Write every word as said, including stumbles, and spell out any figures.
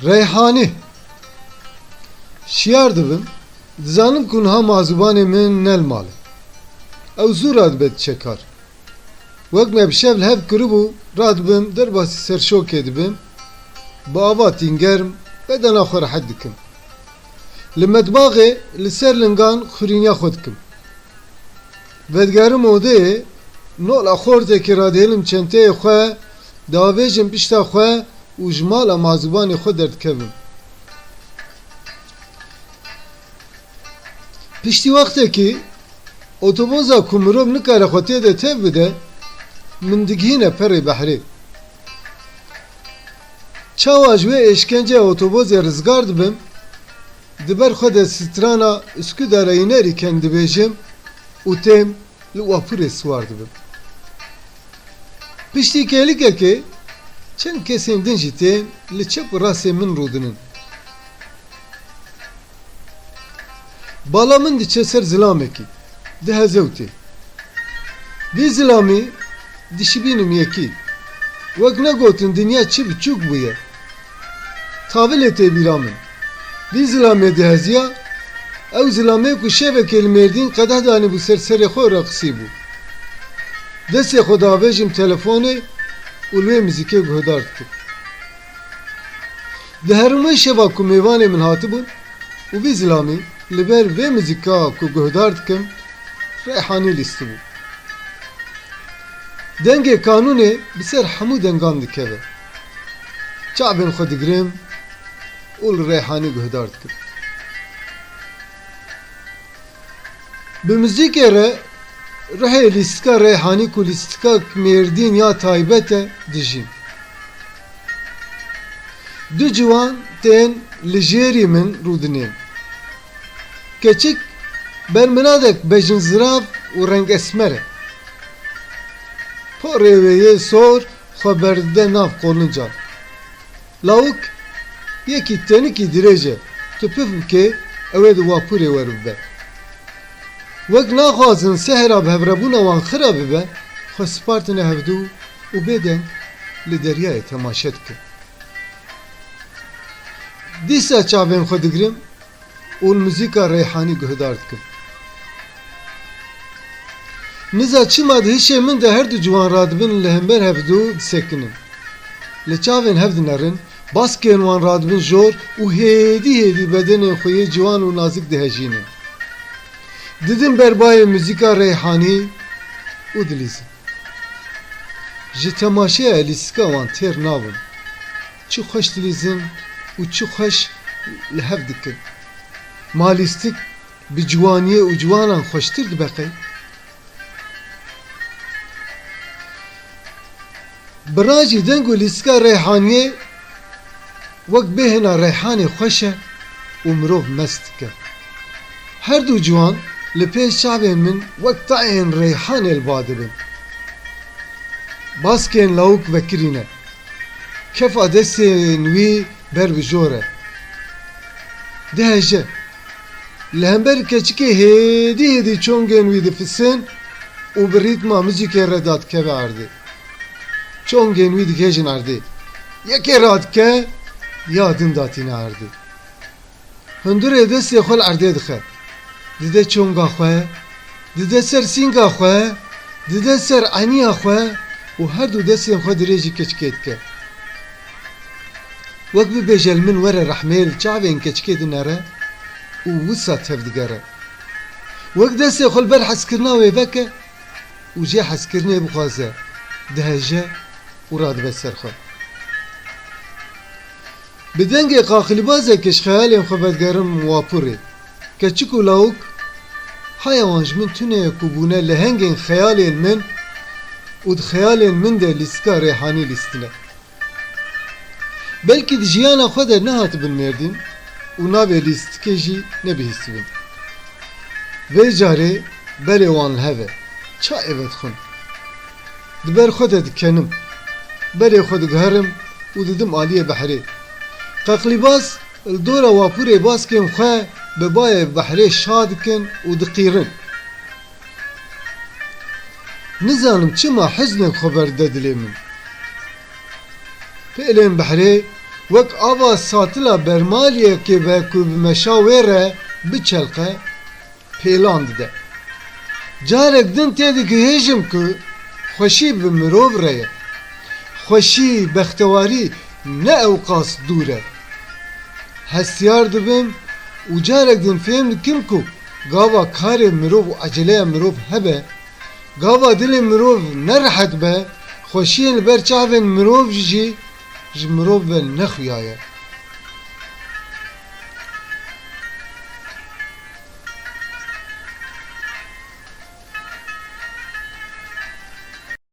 Reyhanî. Şiyar dibim, dizanim ku niha mazûbanê min ne li mal e. Ew zû radibe diçe kar. Wek me bi şev li hev kiribû, radibim derbasî serşokê dibim, bi ava tîngerm bedena xwe rehet dikim. Li metbaxê li ser lingan xurîniya xwe dikim. Vedigerim odeyê, nola xortekê radihêlim çenteyê xwe, diavêjim pişta xwe û ji mala mazûbanê xwe derdikevim. Piştî wextekî, otoboza ku mirov nikare xwe tê de tev bide, min digihîne perê behrê. Çawa ji wê êşkenceya otobozê rizgar dibim, di ber xwe de strana Üsküdar'a inerken dibêjim û têm li wapûrê siwar dibim. Piştî kêlikekê çend kesên din jî tên li çep û rastê min rûdinin. Bala min diçe ser zilamekî, diheze û tê. Vî zilamî dişibînim yekî. Wek negotin dinya çi biçûk bûye. Tavilê tê bîra min. Vî zilamê diheziya, ew zilamê ku şevekê li Mêrdîn qedeh danîbû ser serê xwe û reqisîbû. Destê xwe davêjim telefonê û li wê muzîkê guhdar dikim. Diherim wê şeva ku mêvanê min hatibûn û vî zilamî li ber vê muzîka ku guhdar dikim, Reyhanî lîstibû. Dengê kanûnê bi ser hemû dengan dikeve. Çavên xwe digirim û li Reyhanî guhdar dikim. Bi muzîkê re ruhê lîstika Reyhanî ku lîstika Mêrdîn ya taybet e, dijîm. Du ciwan tên li jêrî min rûdinên. Keçik berminadek bejinzirav û rengesmer e. Porê wê yê sor xwe berdide nav qolincan. Lawik yekî tenikî dirêj e, tu pif bikê, ew ê di wapûrê weribibe. Wek naxwazin sehra bi hevrebûna wan xira bibe, xwe spartine hevdû û bêdeng li deryayê temaşe dikin. Dîsa çavên xwe digirim û li muzîka Reyhanî guhdar dikim. Niza çima di hişê min de her du ciwan radibin li hember hevdû disekinin. Li çavên hev dinerin, baskên wan radibin jor û hêdî hêdî bedenên xwe yê ciwan û nazik dihejînin. Didin ber bayê muzîka Reyhanî û dilîzin. Ji temaşeya lîstika wan têr nabim. Çi xweş dilîzin û çi xweş li hev dikin. Ma lîstik bi ciwaniyê û ciwanan xweştir dibe qey? Bi rajî deng û lîstika Reyhaniyê wek bêhna Reyhanê xweş e û mirov mest dike. Her du ciwan li pêş çavên min wek tayên Reyhanê li ba dibin. Baskên lawik vekirî ne. Kefa destên wî ber bi jor e. Diheje. Li hember keçikê hêdî hêdî çongên wî difisin û bi rîtma muzîkê re dadikeve erdê. Çongên wî digihêjin erdê. Yekê radike, ya din datîne erdê. Hundirê destê xwe li erdê dixe. Dide çonga xwe, dide ser sînga xwe, dide ser eniya xwe û her du destên xwe dirêjî keçikê dike. Wek bibêje li min were rehmê li çavên keçikê dinere û wisa tevdigere. Wek destê xwe li ber hezkirina wê veke û jê hezkirinê bixwaze, diheje û radibe ser xwe. Bi dengê qaqilîbazekê ji xeyalên xwe vedigerim wapûrê. Keçik û lawik haya wan ji min tune ye ku bûne lehengên xeyalên min û di xeyalên min de lîstika Reyhanî lîstine. Belkî di jiyana xwe de nehatibin Mêrdîn û navê lîstikê jî nebihîstibin. Vê carê berê wan li hev e. Ça ê vedixwin? Di ber xwe de dikenim. Berê xwe diguherim û didim aliyê behrê. Qeqlîbaz li dora wapûrê baskên xwe bi bayê behrê şa dikin û diqîrin. Nizanim çima hiznek xwe berdide dilê min. Pêlên behrê Wek ava satila bermaliyekê be ku bi meşa wê re biçelqe, pêlan dide. Carek din têdigihêjim ku xweşî bi mirov re ye. Xweşî, bextewarî ne ewqas dûr e. Hestiyar dibim û carek din fêm dikim ku gava karê mirov û eceleya mirov hebe, gava dilê mirov nerehet be, xweşiyên li ber çavên mirov jî ji mirov ve nexuyaye.